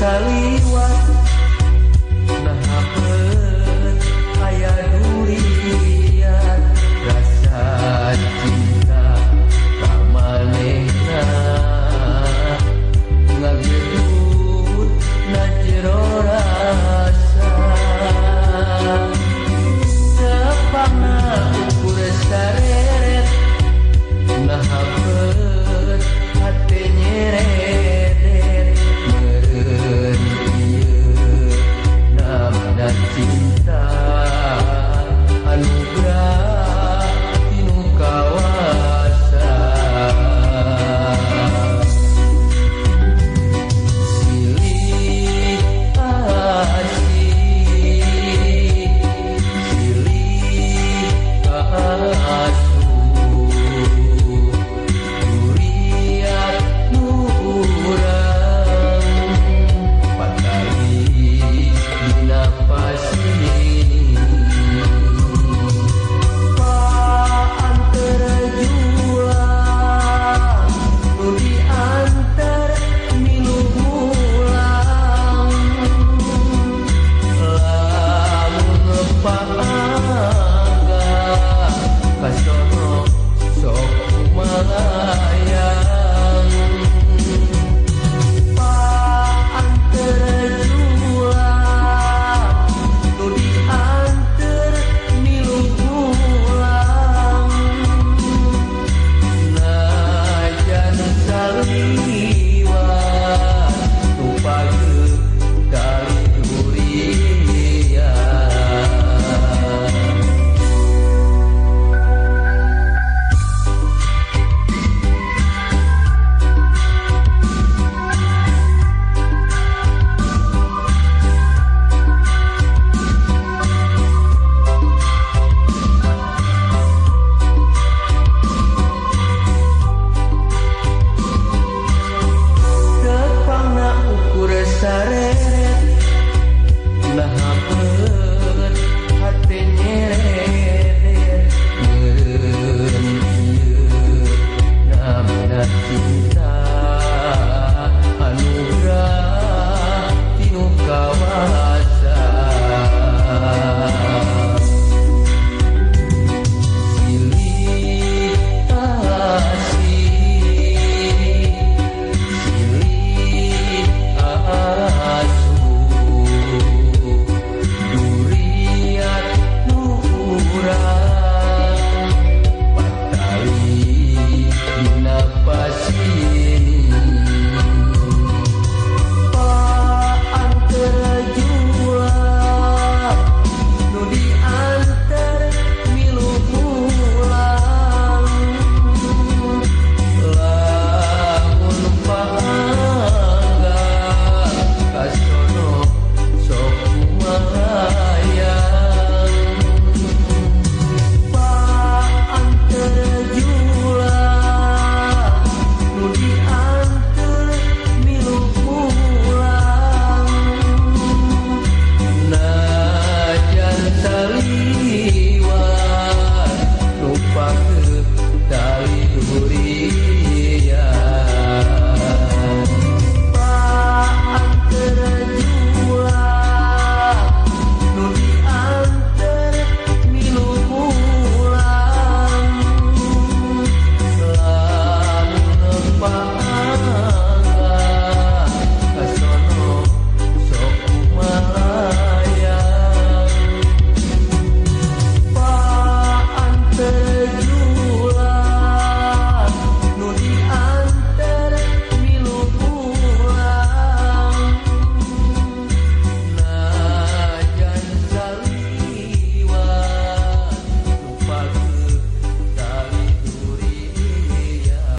Saliwat nah hapeut aya durian rasa cinta ka manehna ngageut na jero rasa tepangna ukur sareret nah hapeut hate nyereret meureun ieu namina cinta anugerah tinu kawasa silih asih silih asuh duriat nu urang patali dina pasini paanter julang nu dianter milu mulang lamun paangga kasono sok kumalayang paanter julang nu dianter milu pulang najan saliwat nu pageut kali durian. Tepangna ukur sareret